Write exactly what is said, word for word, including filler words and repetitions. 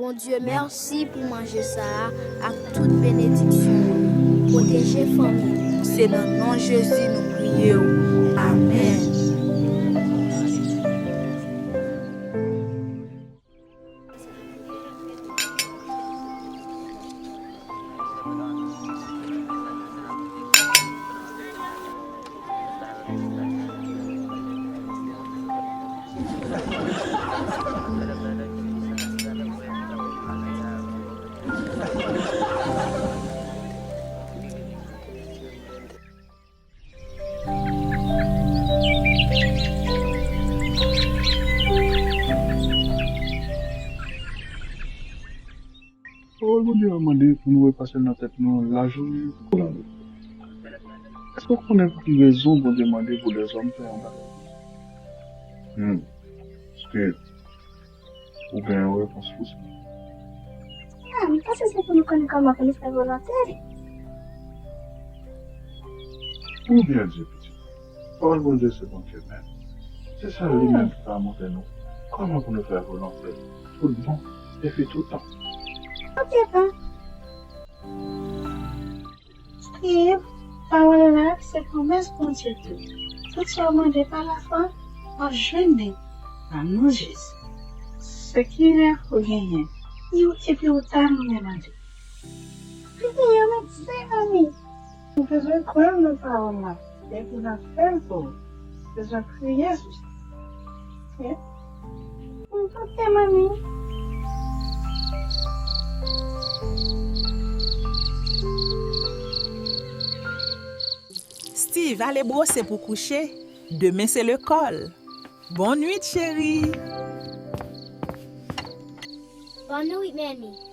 Bondye, mèsi pou manje sa a ak tout benediksyon yo. Pwoteje fanmi nou. Se nan non Jezi nou priye w. Amèn. Pawòl Bondye a mande pou nou repase l nan tèt nou yon lajounen. Èske w konnen pou ki rezon Bondye mande pou lèzòm fè yon bagay? Hmm. Èske ou gen yon repons pou sa? Ah, m panse se pou nou konnen kòman pou nou fè volonte li. Ou byen di, pitit. Pawòl Bondye se Bondye menm. Se sèl li menm ki ka montre nou kòman pou nou fè volonte l tout bon epi tout tan. Ok, pa. Steve, pawòl la se pwomès Bondye tou. Tout sa w mande pa lafwa, w ap jwenn li nan non Jezi. Se ki rèv ou genyen, di w epi w ta renmen mande. Priye, medsen, zanmi. Nou bezwen kwè nan pawòl la epi n ap fè l pou ou. Bezwen priye sou sa. Ok? Mwen pote manmi. Steve, ale bwose pou kouche. Demen se lekòl. Bonnwit, cheri. Bonnwit, manmi.